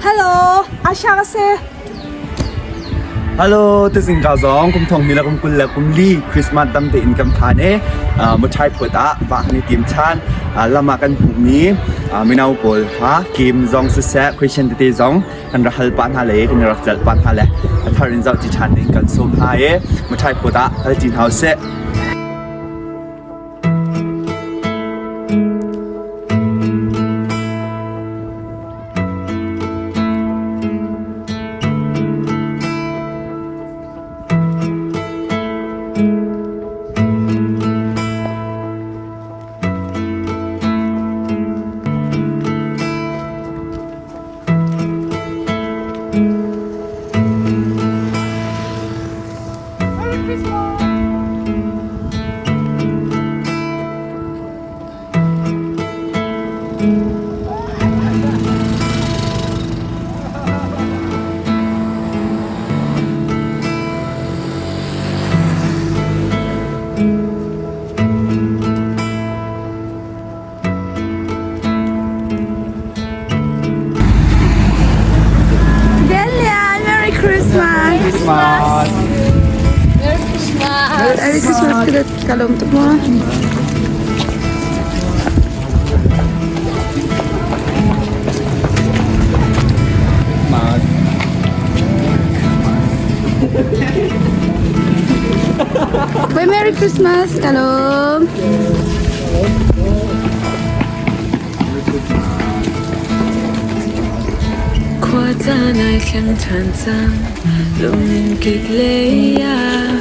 Hello, Asha ka si. Hello, tuzing ka zong kum thong ni le kum 20 le kum li Christmas dam tein kan phan i muṭhai phut ah vah kan i tim ṭhan. Lam ah kan hmuhmi mino pawl kha game zong siseh, question tete zong kan rak hal pah hna le kan i rak celh pah hna le a thar in zoh ṭi ṭhan ding kan sawm hna i muṭhai phut ah kal ṭi hna usih. Lian, Merry Christmas! Christmas! Merry Christmas! Merry Christmas ka lawm tuk maw? Christmas. Bye, Merry Christmas! Ka lawm! Khua caan ai thleng ṭhan cang, lungin kik lei ah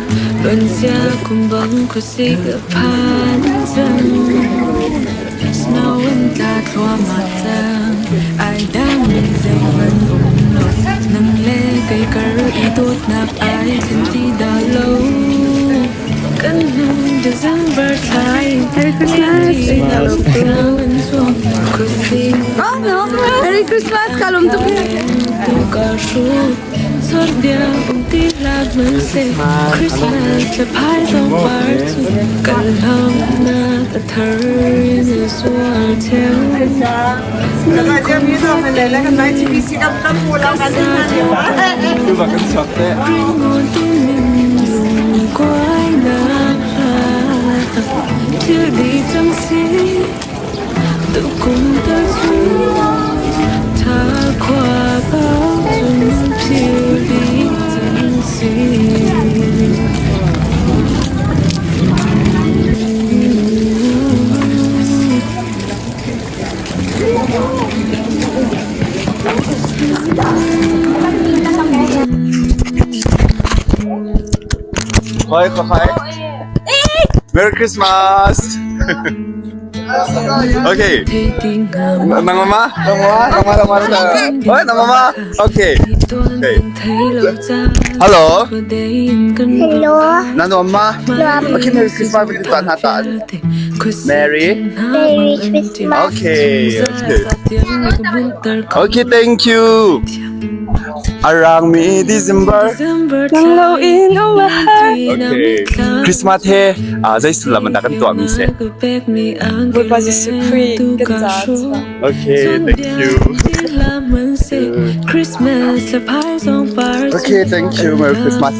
luancia kum bang khuasik a phan cang. Snow in tla thluahmah cang, ai dang zeihmanh um lo. Nang le kei kar i dawtnak ai thlen ti dah lo. Kan hnu December thla in Merry Christmas! snow in zuam khuasik Oh no! Merry Christmas! Ka lawm tuk. Christmas thlaphai zong par cu kan hlawknak a thar in a zual theo. Nang kong Tu bak kan chuak te. ringawn tumin lungkuainak hla thil dih cang si tukum tal cu tha khua pau cun thil dih cang si. Khoi khoi. Merry Christmas. Okay. Nang mama, nang mama, nang mama, nang mama. Oi, nang mama. Okay. Okay. Hello. Hello. Na nuam ma? Okay, Merry Christmas kan ti tuah hna ta. Merry. Merry Christmas. Okay. Okay. Okay, thank you. Arang mi December. Nang lo in um a har. Okay. Christmas he zei sullam dah kan tuah mi si? Bawipa Jesuh Khrih kan caah chuak. Okay, thank you. Okay, thank you. Merry Christmas.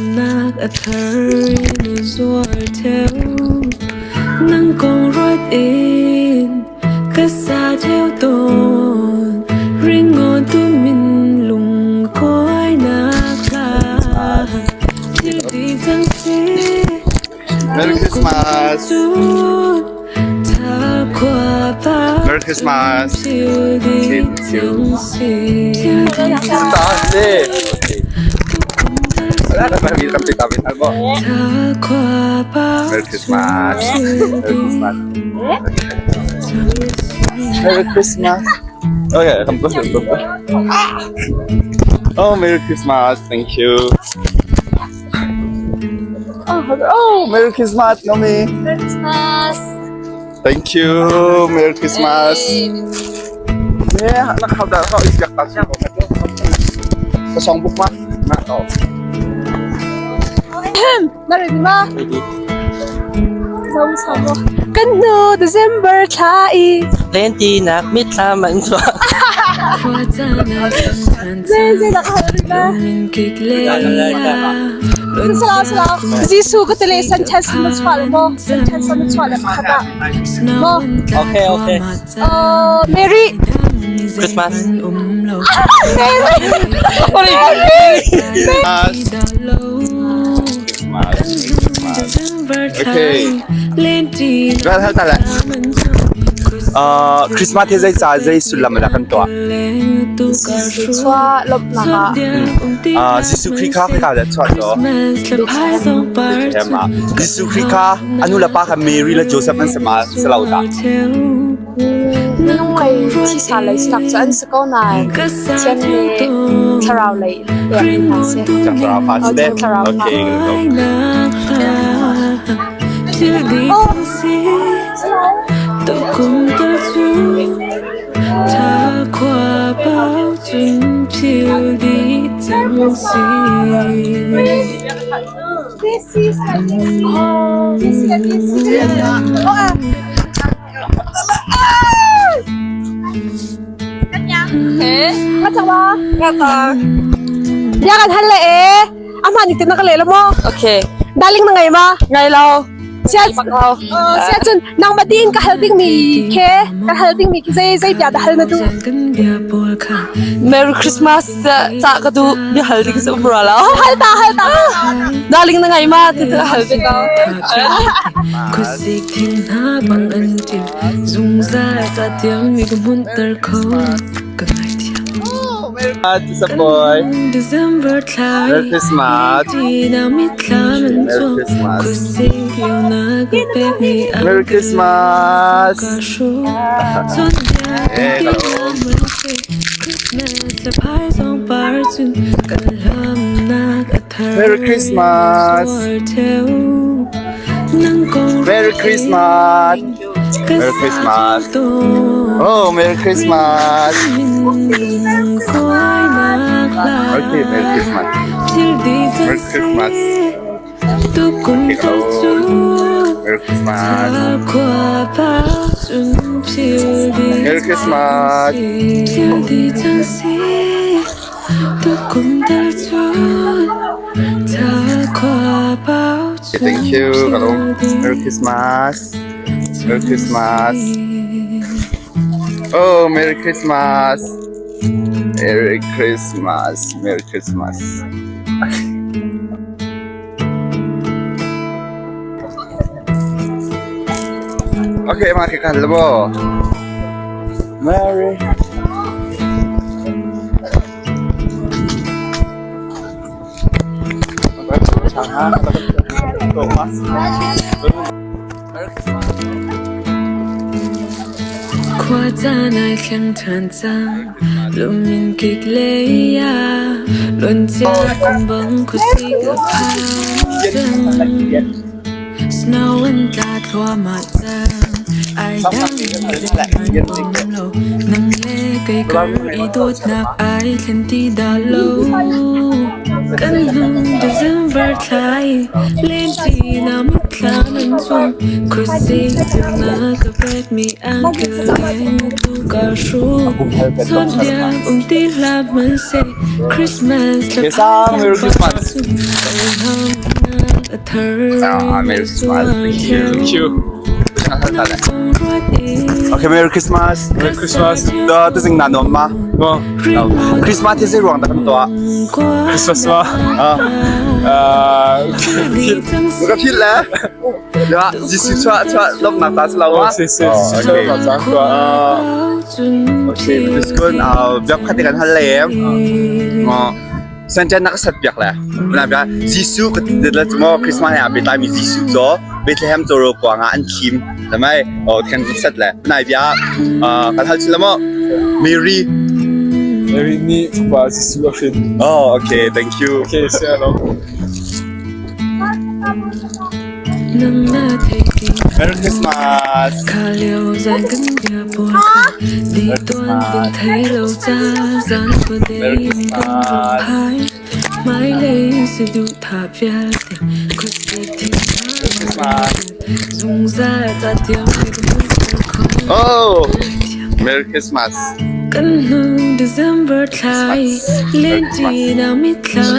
Nang kong ruat in ka sa theo tawn ringawn tu min lung koi nak hla thil ti cang si Merry Christmas. tha khua pa Merry Christmas. thil di Thank you. cang si thil di cang Ta si. Merry Christmas. Merry Christmas. Merry Christmas. Okay, come go, go, go. Oh, Merry Christmas. Thank you. Oh, oh, Merry Christmas, Nomi. Merry Christmas. Thank you. Merry Christmas. Yeah, nak hau dah hau isyak tak siapa. Kosong buk mah. Nak tau. Na ready ma? Ready. Som som. Kan hnu December thla i Lenti nak mitthlam an chuak. Jesuh ka tele sentence na chuah le maw? Sentence na chuah le pakhat ah. Maw? Okay, okay. Mary. Christmas. Mary. Mary. Okay. Ral hal ta le. Christmas hi zei ca zei sullam dah kan tuah? Chuah lawmhnak ah. Jesuh Khrih kha khika dah chuah cu? Bethlehem ah. Jesuh Khrih kha a nu le pa kha Mary le Joseph an si ma si lo dah? Minung lei thisa lei sinak cu an si ko nain Pathian nih thlarau lei in pekmi hna si. Thlarau fa si te. Thlarau fa. Okay. Bia kan hal le e. Amah nih tin na ka leh lo maw? Okay. Darling na ngei ma? Ngai lo. Sia Bak lo. Sia cun nangmah tiin ka hal dingmi khe ka hal dingmi khi zei zei bia dah hal na duh? Merry Christmas ca ka duh bia hal ding si um rua lo. Hal ta hal ta. Darling na ngai ma ti tu hal ve ko. Khuasik thing hna bang an ṭin zungzal ca tiang mi ka hmunhter kho ka ngaithiam. Boy. December thla Merry Christmas. na mitthlam an Merry chuak Christmas. khuasik lio na ka pekmi ang Merry Christmas. ka hru Chawnbia Eh, ti hello. na man Christmas le phai zong par cun kan hlamnak a thar Merry Christmas. Sual theu nang kong Merry Christmas. ka Merry Christmas. sa to Oh, Merry Christmas. Okay, Merry Christmas. Merry Christmas. Okay, hello. Merry Christmas. Merry Christmas. Okay, thank you. Hello. Merry Christmas. Merry Christmas. Oh, Merry Christmas. Merry Christmas. Merry Christmas. Okay, mga kikalbo. Merry. Khua caan ai thleng ṭhan cang lum in kik lei ah luancia kum bang khuasik a phan cang snow an tla thluahmah cang ai dang zeihmanh um lo nang le kei kar i dawtnak ai thlen ti dah lo Kan hnung December thla i lenti na mitthlam an cuang. Khuasik na ka pekmi angki le tu ka hru. Chawnbia um ti hlah hmanhseh Christmas Okay, sang Merry Christmas. a thar Ah, Merry Christmas. Thank you. Thank you. Okay, Merry Christmas. Merry Christmas. Da tu sing na nom ma. Mo. Christmas hi zei ruang dah kan tuah? Christmas ma. Ah. Ka phil le. Ya, Jesuh chuah chuah lawmhnak ta si lo ma? Si si si Okay. Ah. Okay, biskun biak khat kan hal le. Ngo. Sanjan na ka sat piak le. Na bia Jesuh ka ti le mo Christmas ya be tai mi Jesuh cho Bethlehem cho ro kwa nga an khim. Lamai oh kan sat le. Nai bia kan hal chila mo Mary. Mary nih fapa Jesuh a hrin. Oh, okay, thank you. Okay, si alo. Merry Christmas. Merry Christmas. Christmas. Oh, Merry Christmas. Kan hnu December thla i lenti na mitthlam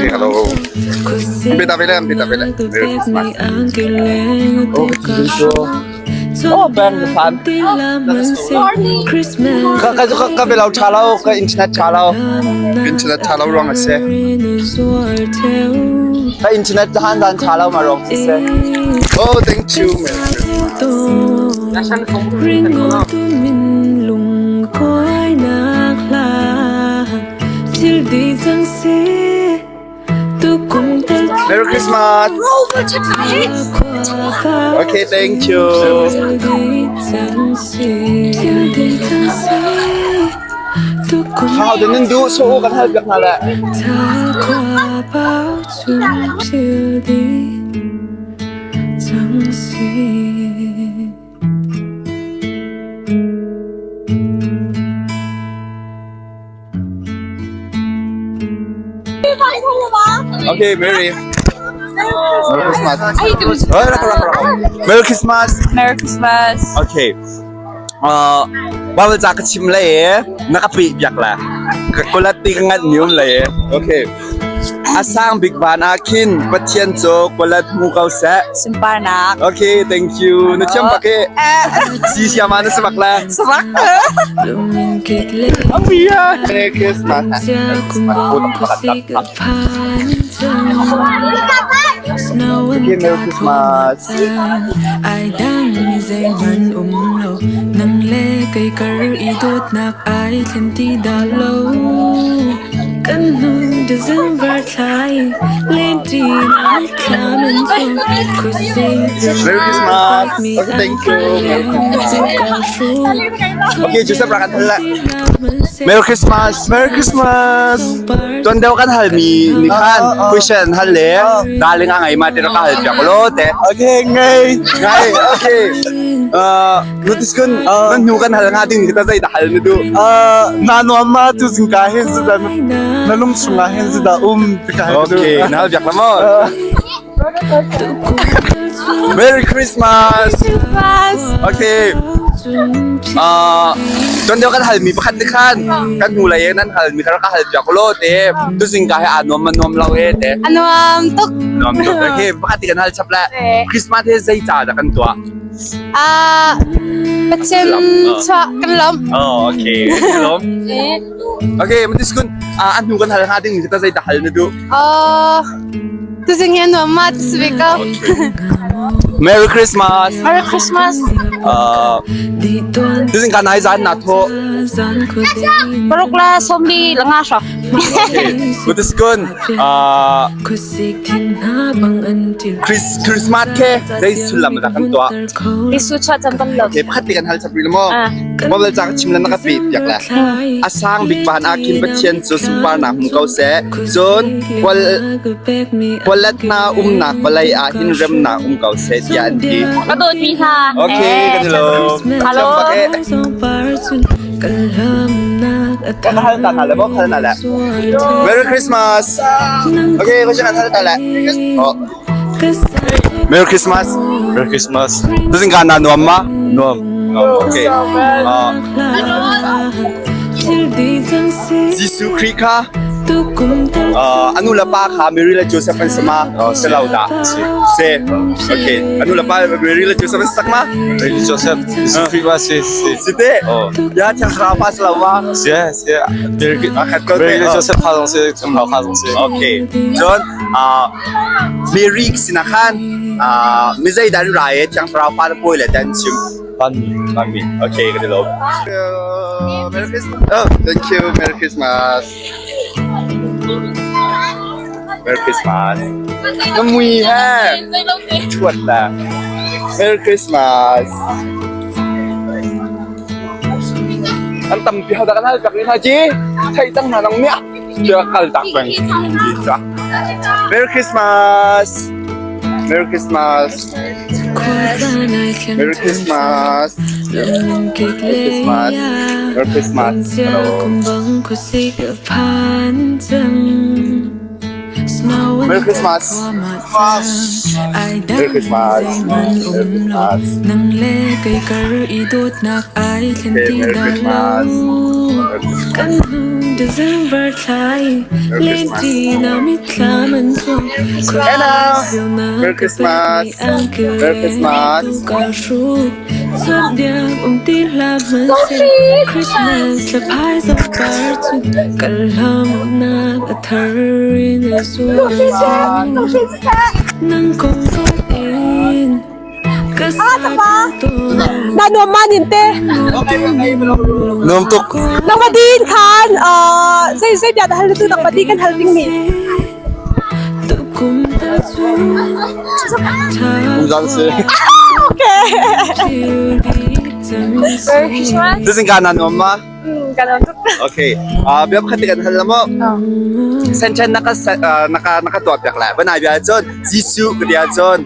khuasik na ka pekmi angki leng a ti ka Oh, bang phan. Christmas Ka ka ka ka belau tha lo, ka internet tha lo. Internet tha lo ruang a si. Ka internet han dan tha lo ma rong si se. Oh, thank you. Ringo tu min lung koi nak la thil di cang si tu kum tel Merry Christmas. Okay, thank you. Thil di cang si tu kum How den nan du so kan hal piak hna le. ta qua bao chung thil di cang si. Okay, Merry. Merry Christmas. Oh, rak, rak, rak. Merry Christmas. Merry Christmas. Okay. Bible ca ka chim le na ka pe biak la. Ka kulat ti ka ngat nium le. Okay. A sang bik van ah khin Pathian cu kulat mu ko seh. Sunparnak. Okay, thank you. Na thiam bak e. Si siama na sabak la. Sabak. Lumin kik le Merry Christmas. Tia kum bang khuasik a phan cang. Snow Okay, Merry Christmas. Ai dang mi zeihmanh um lo nang le kei kar i dawtnak ai thlen ti dah lo kan hnu December thla i lenti na mitthlam in cu khuasik Merry Christmas. Okay, thank you. Okay, Joseph rak kan hal la. Merry Christmas. Merry Christmas. Tuan deuh kan hal mi ni khan question hal le darling a ngai ma te ka hal piak lo te. Okay, ngei. Ngai, okay. Notice kun nan hnu kan hal nga ding kita zai da hal na du. Na nuam ma tu zingka hin zu da na lung chungah hin zu da um ti ka hal du. Okay, na hal piak la mo. Merry Christmas. Christmas. Okay. Tuan deuh kan hal mi pakhat ni khan kan hnu lei nan hal mi kha ka hal piak lo te tu zingka he a nuam ma nuam lo e te. A nuam tuk. Nuam tuk. Okay, pakhat ti kan hal chap la. Christmas he zei ca dah kan tuah? Pathian chuah kan lawmh. Oh, okay. Lawm. Okay, matis kun an hnu kan hal hnga ding mi ta zei dah hal na duh? Tuzing hi a nuam ma ti si ve ko. Merry Christmas. Merry Christmas. Tuzing ka nai zan na tho. Paruk la somli langa hrawk. Okay. Matis kun Chris Christmas ke zei sullam dah kan tuah? Jesuh chuah cam kan lo. Okay, pakhat te kan hal chap rih lo maw? Bible ca ka chim le na ka pe piak le. A sang bik van ah khin Pathian cu sunparnak hmu ko seh. Cun kwal kwalet na umnak vawlei ah hin remnak um ko seh tiah an ti. Ka dawtmi hna. Okay, kan i lawm. Hello. Thiam bak eh. Kan hal ta hna le maw hal hna le. Merry Christmas. Okay, ko kan hal ta le. Oh. Merry Christmas. Merry Christmas. Tuzing ka na nuam ma? Nuam. Okay. Jesuh Khrih kha anu le pa kha Mary le Joseph an si ma? Si lo dah. Si. Okay. Anu le pa Mary le Joseph an si tak ma? Mary Joseph. Jesuh Khrih ma si. Si. Si te. Oh. Ya thiang thlarau pa si lo ma? Si si. Mary Akhat ko te. Mary le Joseph kha zong si. Thlarau kha zong si. Okay. Cun Mary sinah khan mizei dah an ra i thiang thlarau pa le pawi le te an chim. Vanmi. Vanmi. Okay, kan i lawm. Merry Christmas. Oh, thank you. Merry Christmas. Merry Christmas. Ka mui he. Chuat la. Merry Christmas. An tampi ho dah kan hal tak ni hna ci. Thei cang hna nang miah. Kia kal tak peng. Merry Christmas. Merry Christmas. Merry Christmas. Merry Christmas. Merry Christmas. Hello. Merry Christmas. Merry Christmas. Merry Christmas. Okay, Merry Christmas. Merry Christmas. Kan hnu December thla i lenti na mitthlam an zuang. Hello. Merry Christmas. Merry Christmas. Christmas le phai zong par cun kal hlam nak a thar in a zuang. Nang kong ruat in ka sa Na nuam ma nin te. Nuam tuk. Nang ma din khan zei zei bia dah hal tu nang ma di kan hal ding mi. Tukum tal cu Zan si. Okay. Merry Christmas. Tu zingka na nuam ma? Kan nuam tuk. Okay. Bia pakhat te kan hal la mo. Senten naka naka naka tuah piak lai. Bana bia cun Jesuh ka dia cun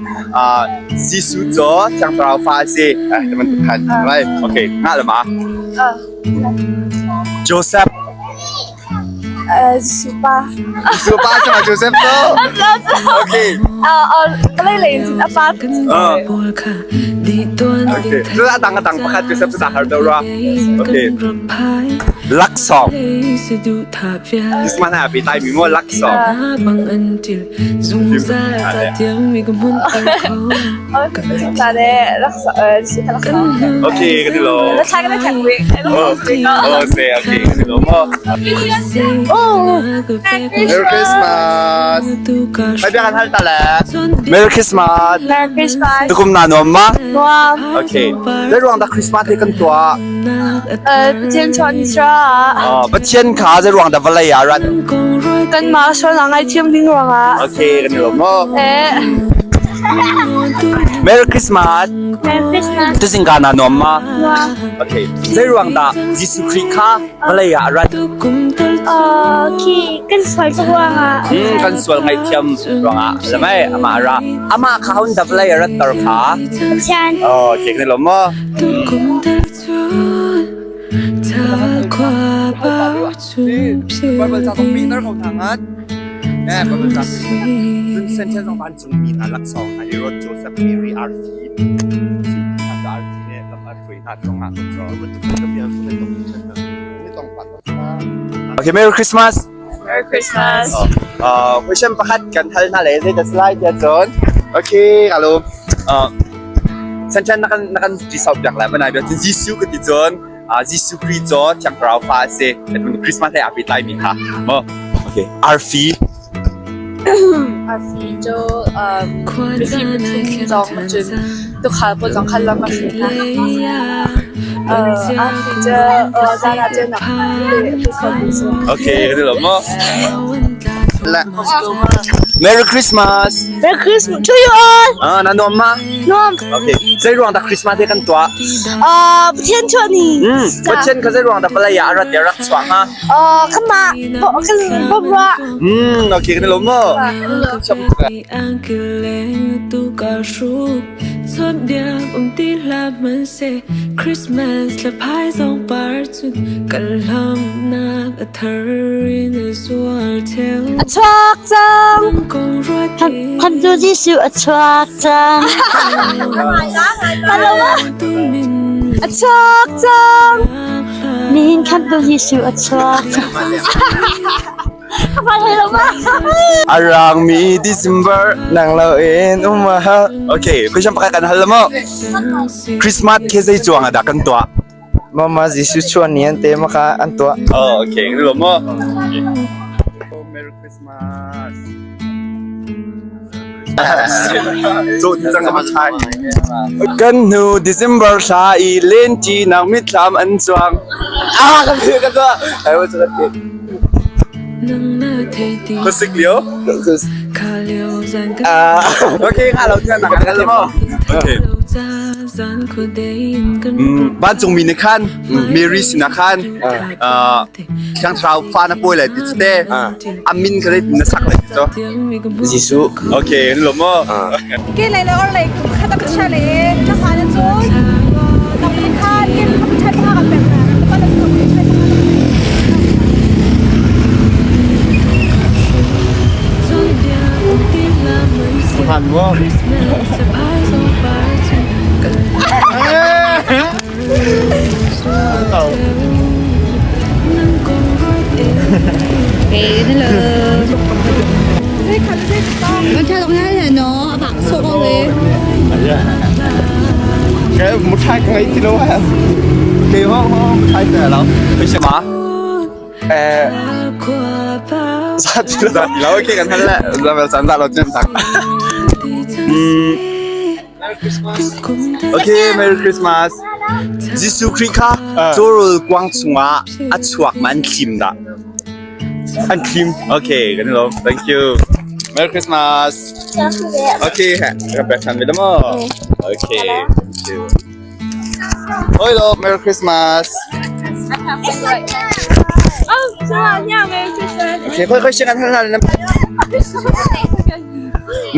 Jesuh cu Thiang Thlarau fa a si. Eh, teman khan. Right. Okay. Nga la ma. Joseph Jesuh pa. Jesuh pa sama Joseph tu. Okay. Kalay lei in a pa. Okay. Cu a dang a dang pakhat Joseph cu dah har deuh rua. Okay. Laksawng. Christmas ah pi tai mi mo laksawng. Okay, ka ti lo. Oh, oh, say okay, ka ti lo mo. Merry Christmas. May biya kan hal ta le. Merry Christmas. Merry Christmas. Tukum na nuam ma? Nuam. Okay. Zei ruang dah Christmas hi kan tuah? Pathian chuan sra. Oh, Pathian kha zei ruang dah vawlei ah rat? Kanmah sual a ngaithiam ding ruangah. Okay, kan i lawm maw? Eh. Merry Christmas. Merry Christmas. Tuzing ka na nuam ma? Okay. Zei ruang dah Jesuh Khrih kha vawlei ah a rat? Khi kan sual tuk ruangah. Kan sual ngaihthiam ruangah lamai amah a ra. Amah kha hun dah vawlei a rat ter kha? Pathian. Oh, okay, kan i lawm maw? Bible ca tongpi nar ko hna ngat. Eh, Bible ca cun sentence zong vancungmi hna laksawng hna Herod, Joseph, Mary, arfi arfi nih lam a hruai hna zong ah Okay, Merry Christmas. Merry Christmas. Question pakhat kan hal hna le zei dah slide ya cun. Okay, alo. Sentence na kan na kan ti sau piak lai mana bia cun Jesuh ka ti cun Jesuh Khrih cu Thiang Thlarau fa a si. Christmas he aa pehtlai mi kha. Mo. Okay. Arfi. Arfi cu mifim pathum zong cun tuukhal pawl zong khan lam a hruai hna. Arfi cu zan ah ceunak a pe khomi a si. Okay, ka ti lo maw? Merry Christmas. Merry Christmas to you all. Ah, na nuam ma? Nuam. Okay. Zei ruang dah Christmas te kan tuah? Pathian chuah ni. Pathian kha zei ruang dah vawlei ah a rat i a rak chuah hnga? Kama kan bawmh Okay, kan i lawm maw? Christmas le phai zong par cun kal hlamnak a thar in a zual theo. A chuak cang. Kan tu Jesuh a chuak cang. A chuak cang. Nihin khan tu Jesuh a chuak cang. A rangmi December Nang lo in um a hal. Okay, question pakhat kan hal la mo. Christmas khi zei cuang ah dah kan tuah? Mama Jesuh chuan ni an te maka an tuah. Oh, okay. Lu mo. Merry Christmas. Kan hnu December thla i lenṭi nak mitthlam an cuang. Ah, kan ti kan tuah. Ai wa kan ti. Khuasik lio. Ah, okay, nga lo tian nak kan mo. Okay. Vancungmi nih khan Mary sinah khan Thiang Thlarau fa na pawi lai ti cu te. A min kha zeitin na sak lai ti cu? Jesuh. Okay, na lawm maw? Ke lei le or lei khat a ka le na fa na cun nang nih khan ke kha chai pa ka pek na pa na cun chai pa Han mo. Okay, hello. แกมุดไทยไงที่รู้ฮะเกี่ยวห้องห้องไทยเสร็จแล้วไปใช่ไหมเออสัตว์สัตว์แล้วโอเคกันท่านแหละเราแบบสันตาเราเจมตักโอเค Merry Christmas Jesuh Khrih kha cawrawl kuang chungah a chuak ma an thlim dah? An thlim. Okay, kan i lawm. Thank you. Merry Christmas. Okay, ka pek ṭhan ve dah maw? Okay, thank you. Oi lo, Merry Christmas. Okay, khoi khoi siang an hal hal.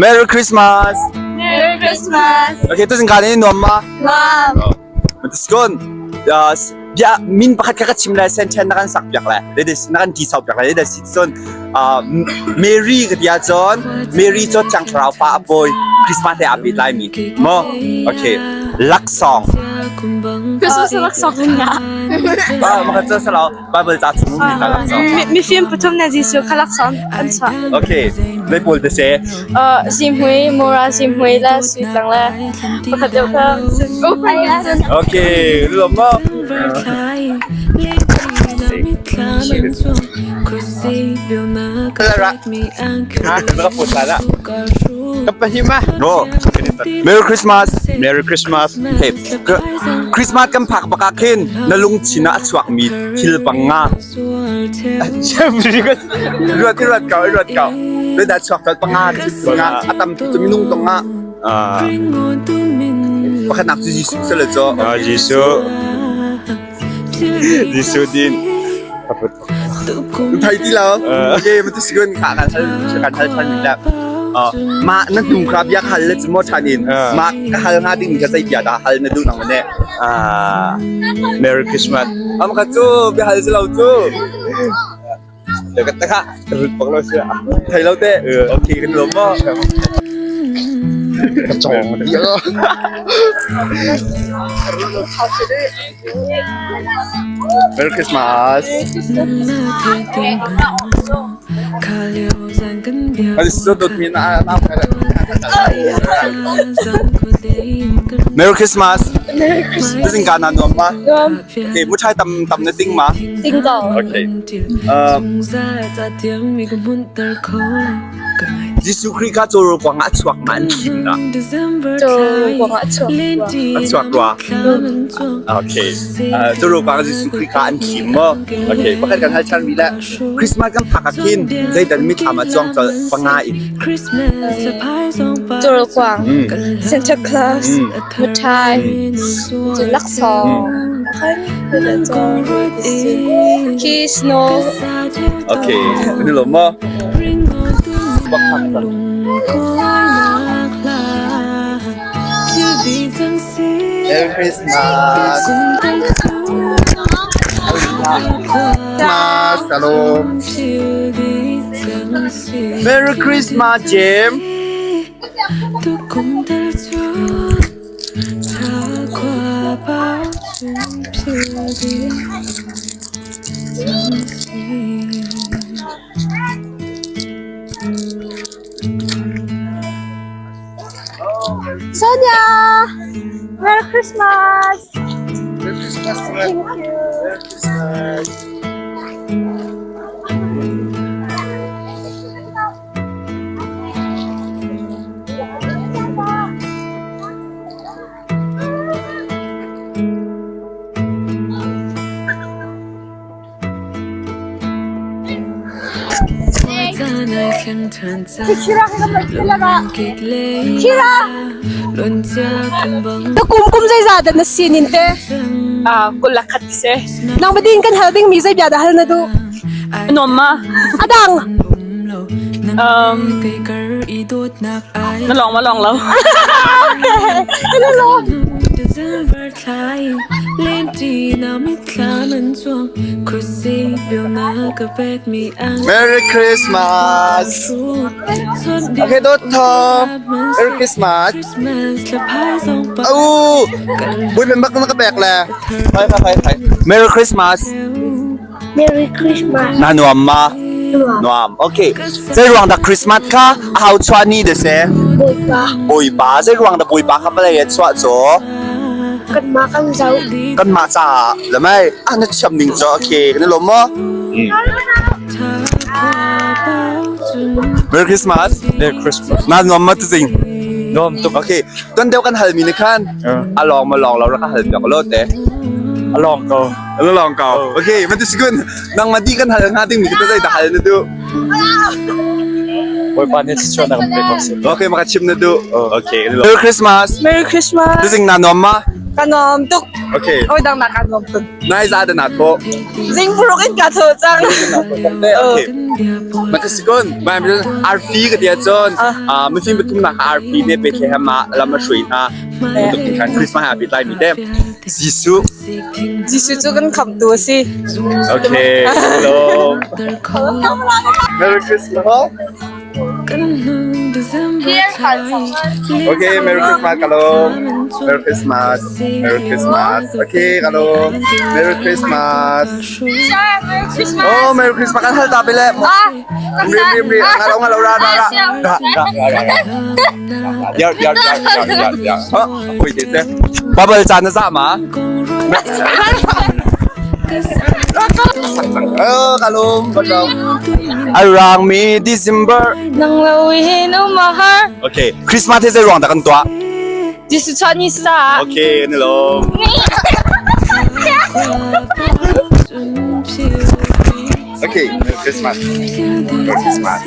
Merry Christmas. Merry Christmas. Okay, tu zingka ni nuam ma? Nuam. Skon bia min pakhat kha ka chim lai sentence na kan sak piak lai this na kan ti sau piak lai this cun Mary ka tia cun Mary cu Thiang Thlarau pa a pawi Christmas he aa pehtlai mi mo okay laksawng Christmas laksawng nga ah maka cu salo Bible ca chung mi kha laksawng Mifim pathum na Jesuh kha laksawng an chuah. Okay zei pawl te se Zimhui, Mura Zimhui le Sui Tlang le pakhat deuh kha Okay, lom mo. No. Merry Christmas. Merry Christmas. Okay. Christmas kan phak bak ah khin na lungthin ah a chuakmi thil panga. Ruat ruat ko, ruat ko. Ruat dah chuak col panga, panga a tam tu minung tong ah. Pakhatnak cu Jesuh si le cu. Ah, Jesuh. Jesuh din. Thai ti lo. Okay, matu sigun kha kan hal kan hal than la. Ma na hnung kha bia hal le mo than in. Ma ka hal nga ding ka sai bia da hal na du nang ne. Ah, Merry Christmas. Am kha chu bia hal si lo chu. Dekat tak terus pang lo sia. Thai lo te. Okay, kan lo mo. Chong. Merry Christmas. Merry Christmas. Merry Christmas. Tuzing ka na nuam ma? Okay, muthai tam tam na ting ma? Ting ko. Okay. Jesuh Khrih kha cawrawl kuang ah a chuak ma an thim dah? Cawrawl kuang ah a chuak rua. A chuak rua. Okay. Cawrawl kuang ah Jesuh Khrih kha an thim maw? Okay. Pakhat kan hal ṭhan rih le Christmas kan phak ah khin zeidan mithlam ah cuang colh panga in. Cawrawl kuang, Santa Claus, muṭhai, cun laksawng, khi snow. Okay. Kan i lawm maw? Merry Christmas. Christmas. Hello. Merry Christmas, Jim. Sonia! Merry Christmas! Merry Christmas. Thank you. Merry Christmas. Khira! Na kum kum zeizah dah na sinin te? Ah, kul la khat se. Nang badin kan hal ding mi zei bia dah hal na duh? Nuam ma. Adang. Um, na long ma long lo. Ano lo? Merry Christmas. Okay, dot Tom. Merry Christmas. Au, bui men bak na ka pek le. Khai khai khai khai. Merry Christmas. Merry Christmas. Na nuam ma. Nuam. Okay. Zei ruang dah Christmas kha a hau chuah ni de se? Bawipa. Bawipa. Zei ruang dah Bawipa kha vawlei ah chuah cu? Kanmah kan zoh. Kanmah caah. Lamai. Ah na thiam ning cu okay. Kan i lawm maw? Merry Christmas. Merry Christmas. Na nuam ma tuzing? Nuam tuk. Okay. Tuan deuh kan halmi ni khan a lawng ma lawng lo rak ka hal piak lo te. A lawng ko. A lawng ko. Okay, ma tu sikun nang ma di kan hal nga ding mi ka zai da hal na du. Bawipa nih thluachuah na kan pek ko seh. Okay, maka chim na du. Okay. Merry Christmas. Merry Christmas. Tuzing na nuam ma? Ka nuam tuk. Okay. Oi dang na ka nuam tuk. Nai za da na tho. Zing puruk in ka tho cang. Okay. Matasikon, ma arfi ka tia chon. Ah, mifim pathum nak arfi ne Bethlehem ah lam a hrui hna. Tuk khan Christmas ha bi lai mi te. Jesuh. Jesuh cu kan khamtu a si. Okay. Hello. Merry Christmas. Okay, Merry Christmas, Kalom. Merry Christmas. Merry Christmas. Okay, Kalom. Merry Christmas. Merry Christmas. Oh, Merry Christmas. Kan hal ta pile. Ah, Mri mri mri. Ngalo ngalo ra ra ra. Ra ra ra ra. Biar biar biar biar biar biar. Ha, pui te te. Bubble chan na za ma. Eh, kalom, kalom. Arang mi December. Nang lo in umahar. Okay, Christmas he zei ruang dah kan tuah? Jesuh chuah ni sa. Okay, ni lo. Okay, Merry Christmas. Merry Christmas.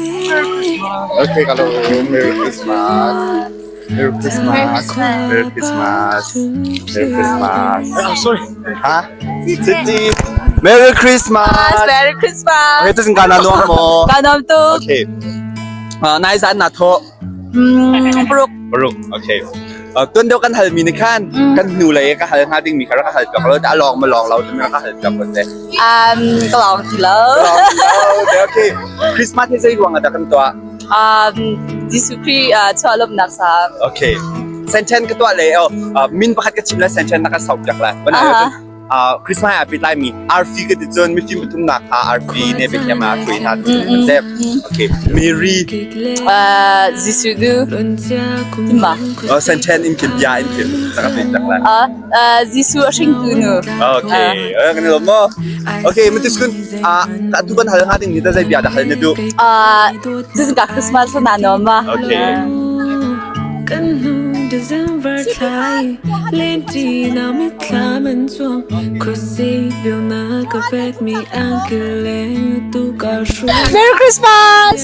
Okay, kalau Merry Christmas. Merry Christmas. Merry Christmas. Merry Christmas. Oh, sorry. Ha? Siti. Merry Christmas. Merry Christmas. Okay, tu sing kana nuam mo. Ka nuam tuk. Okay. Nai zan na tho. Paruk. Paruk. Okay. Tuan deuh kan halmi ni khan kan hnu lei ka hal hnga ding mi kha rak ka hal piak lo a lawng ma lawng lo timi ka hal piak lo te. Um, ka lawng ti lo. Okay. Christmas hi zei ruang ah dah kan tuah? Um, Jesuh Khrih chuah lawmhnak sa. Okay. Senten ka tuah le oh min pakhat ka chim le senten na ka sau piak lai. Christmas ah pit lai mi arfi ka ti cun mifim pathumnak kha arfi ne biakhiam ah hrui hna ti Okay. Mary Jesuh nu Timma. Oh senten in kim bia in kim ka pit tak lai. Jesuh a hringtu nu. Okay. Eh kan lo mo. Okay, matiskun ka tu ban hal nga ding ni ta zai bia da hal na du. Ka Christmas na no ma. Okay. Merry Christmas!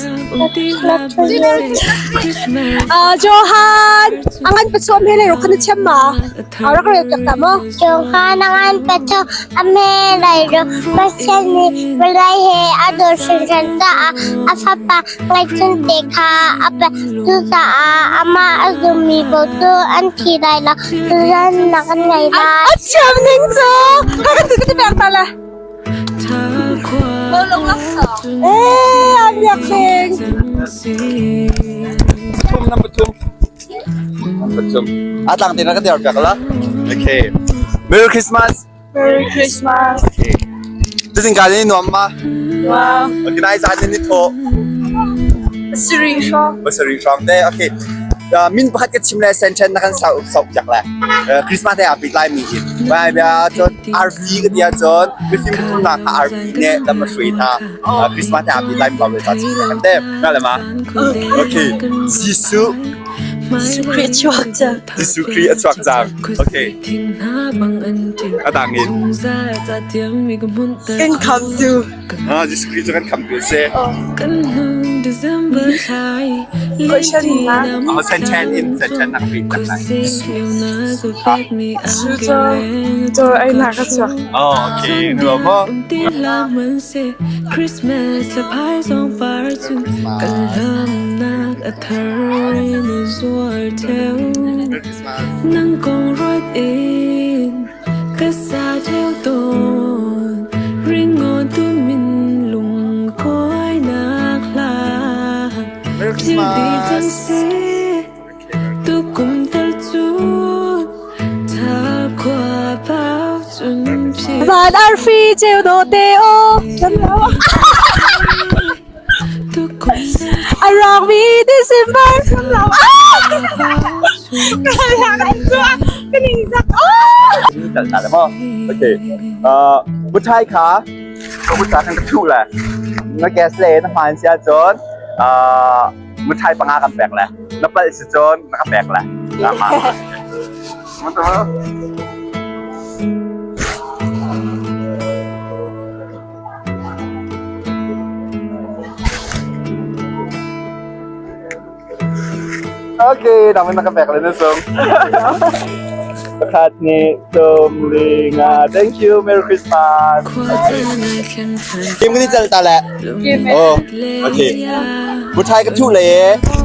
Johan, angan pachuam he le ro khan thiam ma. Rak rel tak ta mo. Johan angan pacho ame lai ro Pathian nih vawlei he a dawt hringhran caah a Fapa ngaihchun te kha a pek. Cucaah amah a zummi paoh cu an thi lai lo, tuzannak an ngei lai. A thiam ning cu ka kan ti ka ti pek ta le. Eh, an biak ning. Pathum na pathum. Pathum. A tlang te na ka der piak la. Okay. Merry Christmas. Merry Christmas. Okay. Tuzing ka ni nuam ma? Wow. Okay, nai zan ni tho. Siri hrawng. Pasarih hrawng te. Okay. Min pakhat ka chim le senten na kan sau sau piak le. Christmas te a pit lai mi hi. Bai bia cun RV ka tia cun mifim pathumnak kha RV ne lam a hrui hna. Christmas te a pit lai mi Bible ca chim kan te. Na le ma? Okay. Jesuh Jesuh Khrih a chuak cang. Jesuh Khrih a chuak cang. Okay. A dang in. Kan khamtu. Ah, Jesuh Khrih cu kan khamtu a si. Oh, senten in senten nak rin tak lai. Cu ai nak a chuak. Oh, okay. Nu mo. Christmas Merry Christmas. Merry Christmas. Van arfi ceu do te o. chuakmi December lo. Ka ning zak. จัดการแล้วพ่อโอเคเอ่อผู้ชายขาผู้ชายทั้งกระชูแหละนักแกสเลนหานเสียจนเอ่อผู้ชายปังอากันแปลกแหละนับไปสิจนนักแปลกแหละมามาตัวโอเคดำเป็นนักแปลกเลยนะสม Pakhat ni Tom Linga. Thank you. Merry Christmas. เกมกันที่เจอตาแหละโอ้โอเคผู้ชายกับชูเหล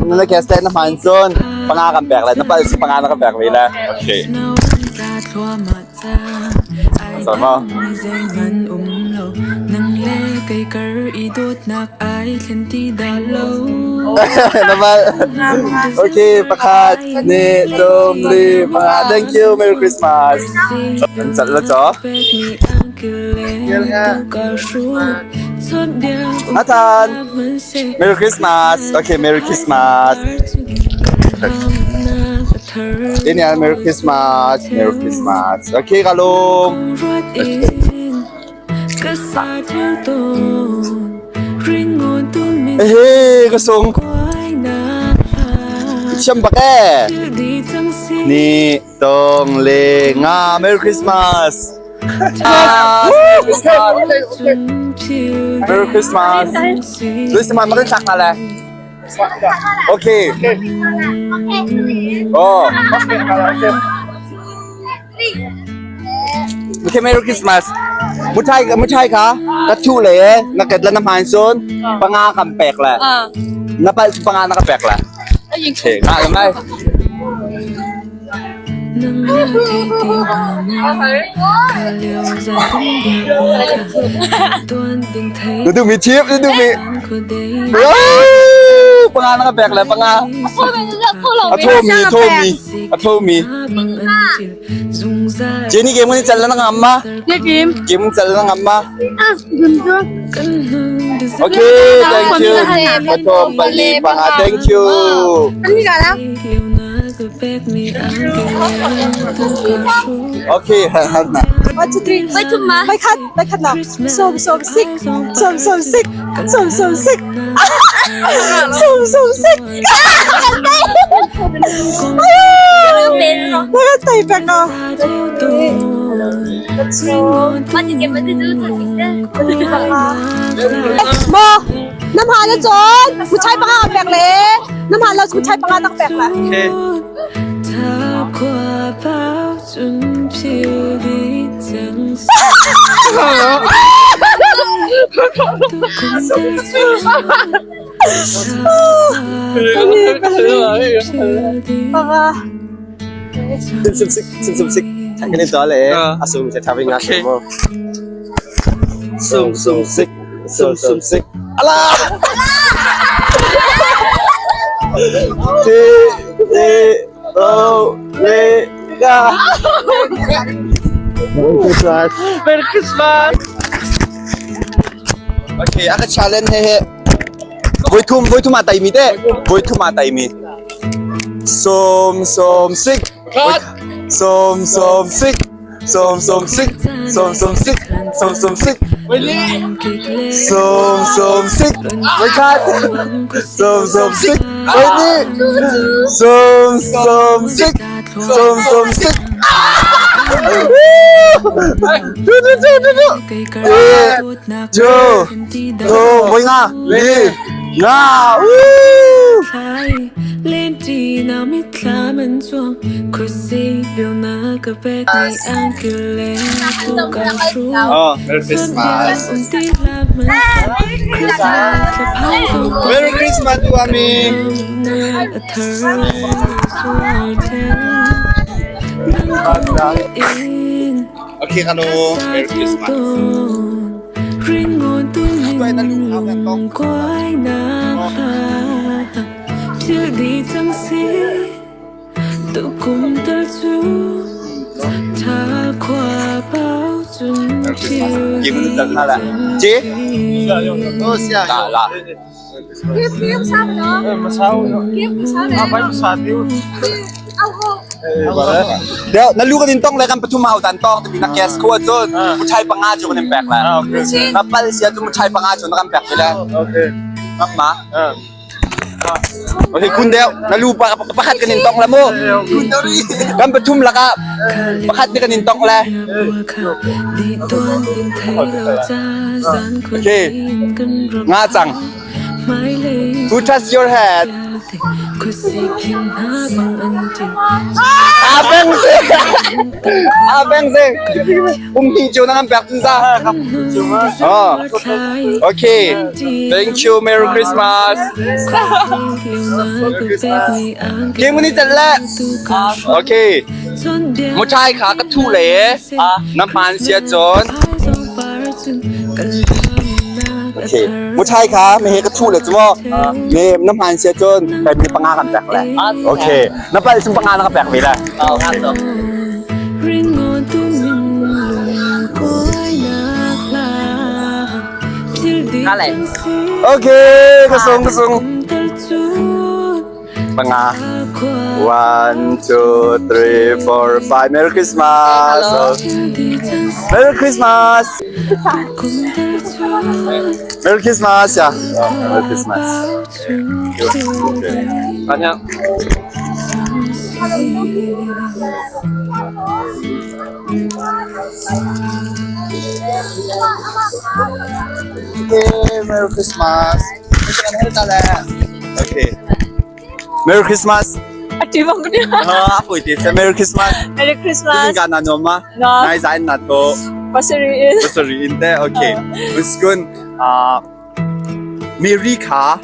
นั่นแหละแกสแตนน้ำมันซนปังอากันแบกเลยน้ำปลาสิปังอากันแบกเลยนะโอเค สอนมา น้ำปลาโอเคประคาดนี่ตมลีมา Thank you Merry Christmas จัดแล้วจ๊ออาจารย์ Merry Christmas โอเค Merry Christmas เดี๋ยวนี้ Merry Christmas Merry Christmas โอเคครับลุง เฮ้ยกระทรงเชื่อมปะแกนี่ตรงเลงา Merry Christmas Merry Christmas ลุยสมันมาเล่นสักมาแล้วโอเคโอ้โอเค Merry Christmas มุชัยกับมุชัยคะกระชูเหลนักเก็ตและน้ำมันซนปังอาคำแปลกแหละนับไปปังอานักแปลกแหละโอเคงากันไหม ดูดูมีชิปดูดูมีเฮ้ยปังอานักแปลกแหละปังอาอะโทมีโทมีอะโทมีเจนี่เกมมันจัดแล้วนะอัมมาเกมมันจัดแล้วนะอัมมาโอเค thank you ปะโทมปะลีปังอา thank you โอเคฮันฮันนะ 1 2 3 ไปคัดไปคัดนะสมสมสิกสมสมสิกสมสมสิกสมสมสิกแล้วก็ไต่แปลกอ่ะโมน้ำหาแล้วจนผู้ชายปังอาแปลกเลยน้ำหาเราผู้ชายปังอาตั้งแปลกละ ปังอา ซิมซิมซิกซิมซิมซิกฉันก็เล่นต่อเลยอาซูจะทำยังไงซุมซุมซิกซุมซุมซิกอะไรทีทีโอเลกา Merry Christmas โอเคอาคาชาเลนเฮ้เฮ้บุยทุ่มบุยทุ่มมาไตมีเด้บุยทุ่มมาไตมีซุมซุมซิกซุมซุมซิกซุมซุมซิกซุมซุมซิกซุมซุมซิก ซุมซุมซิกไม่คาดซุมซุมซิกไว้นี่ซุมซุมซิกซุมซุมซิกดูดูดูดูดูเอ๊ะจูดูไว้งาลีงาวูอ๋อ Merry Christmas Merry Christmas ตัวมี โอเคครับลูก Merry Christmas ด้วยนะลูกเอาแบบต้อง Merry Christmas ยิ้มจังนั่นแหละเจ๊ลาลา Deu na lu kan in tong le kan pathum hau tan tong timi na guess ko ahcun muthai panga cu kan in pek lai. Na pal si ahcun muthai panga cu na kan pek te lai. Okay. Ngap ma? Okay, kun deu na lu pa pakhat kan in tong la mu. Kan pathum lakah pakhat nih kan in tong le. Okay. Nga cang. Who touch your head? A beng sing. A beng sing. Um hnih cio na kan pek cun za. Oh. Okay. Thank you. Merry Christmas. Game ni tel le. Okay. Muthai kha ka thu le na hmaan sia cun. Okay. Muthai kha me he ka thu le chu mo. Me na hmaan sia cun kai mi panga kan pek le. Okay. Na pal sing panga na ka pek ve le. Okay, ka sung ka sung. Panga. 1, 2, 3, 4, 5. Merry Christmas. Merry Christmas. Merry Christmas. Yeah. Merry Christmas. Okay. Okay, Merry Christmas. Okay. Merry Christmas. Ati bang ko niya. Ah, pui ti sa Merry Christmas. Merry Christmas. Tusin ka na no ma. No. Nai zain na to. Pasariin. Pasariin te. Okay. Uskun ah Mary kha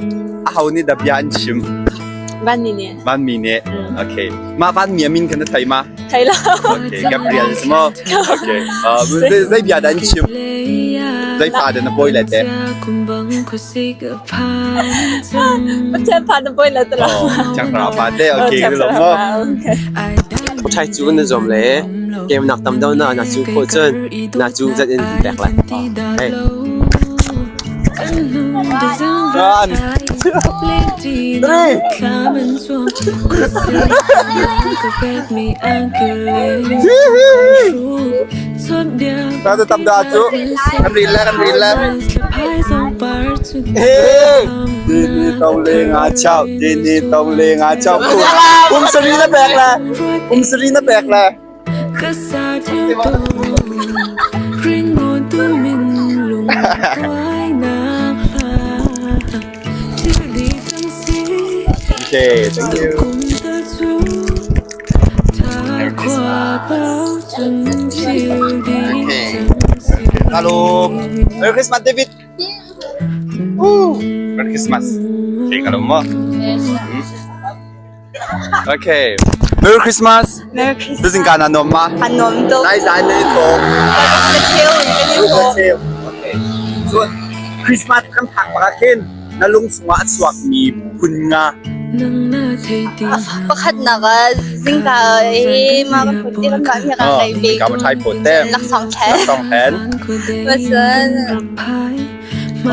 aho nih dah bia an chim? Vanmi nih. Vanmi nih. Okay. Mah vanmi a min kha na thei ma? Thei lo. Okay, Gabriel si maw? Okay. Zei bia dah an chim? Zei fa dah na pawi lai te? Pathian fa na pawi lai te lo. Thiang Thlarau fa te. Okay, lo maw? Muṭhai cu na zuam le kem nak tam deuh na na cu khawh cun na cu zat in pek lai. Hey. One, two, three. Ta tam da cu kan rin le kan rin le. Hey, tini tong le nga chau, tini tong le nga chau. Um sari na pek le, um sari na pek le. Okay, thank you. Merry Christmas. Okay. Hello. Merry Christmas, David. Woo. Merry Christmas. Okay, kalau mo. Okay. Merry Christmas. Merry Christmas. Tu zingka na nuam ma? A nuam tuk. Nai zan na i thawh. Ka cheu in kan i thawh. Okay. Cun Christmas kan phak bak ah khin na lung chungah a chuakmi phun nga. Pakhatnak ah zingka i ma kan phut ti kan kan hi kan ngei bik. Ka thai phut te. Laksawng then. Laksawng then. Cun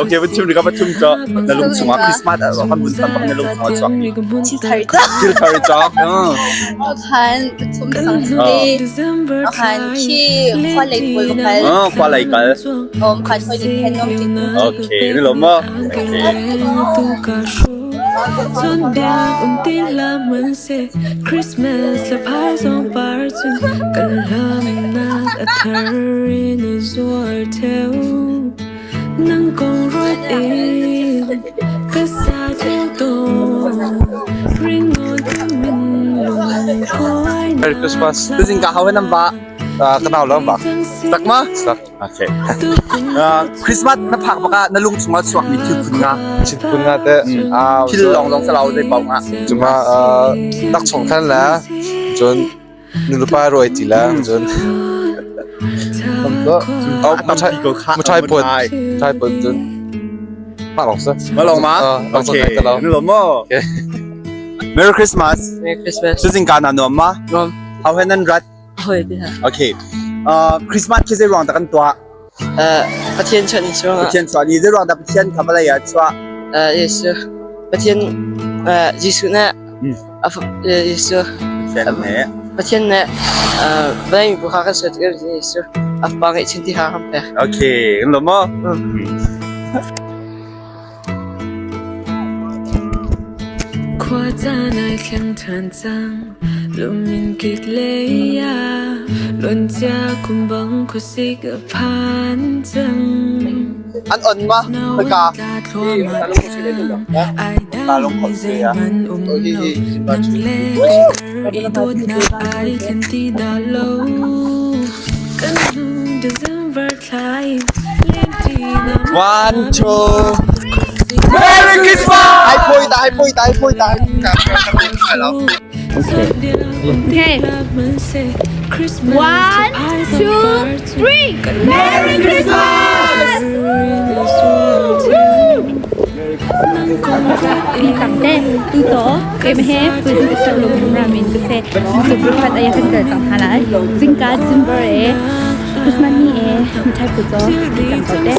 Okay, va chim ka va chim cho na lung chungah Christmas ah kan vun tam bak na lung chungah chuak mi. Thil thar cawk. Thil thar cawk. Khan thum sang ti. Khan khi khua lei kul kal. Oh, khua lei kal. Om khan khoi din then nom ti. Okay, ni lo mo. Okay. Merry Christmas. Tu zingka hau nam ba? Ka nau lo bak. Tak ma? Tak. Okay. Christmas na phak baka na lung chungah chuak mi thil phun nga. Thil phun nga te. Thil long long sa lau dei pau nga. Cuma tak chong than la. Cun nulepa ruai ti la. Cun Oh, muthai put. Muthai put cun. Ma long sa. Ma long ma? Okay. Nu lo mo. Merry Christmas. Merry Christmas. Tu zingka na nuam ma? Nuam. How hen nan rat? Hoi ti ha. Okay. Christmas khi zei ruang dah kan tuah? Pathian chuah ni chungah. Pathian chuah ni. Zeiruang dah Pathian kha vawlei ah a chuah? Jesuh. Pathian Jesuh nih Jesuh Pathian nih Pathian nih vawlei mibu kha kan sual tikah Jesuh a fapa ngeihchun ti kha kan pek. Okay, kan lawm maw? Khua caan ai thleng ṭhan cang lumin kik lei ah luancia kum bang khuasik a phan cang. An on ma? Ka. Ai dang mi zeihmanh um lo nang le kei i dawtnak ai thlen ti dah lo. Kan hnu December thla in lengṭi na One, two. Merry Christmas! Ai poi ta, ai poi ta, ai poi ta. Okay. One, two, three. Merry Christmas! Tamte tu to kem he pui tu ta lung ramin te se tu breakfast aya kan kal chang hala jingka jimber e Christmas ni e mithai pu to tam te.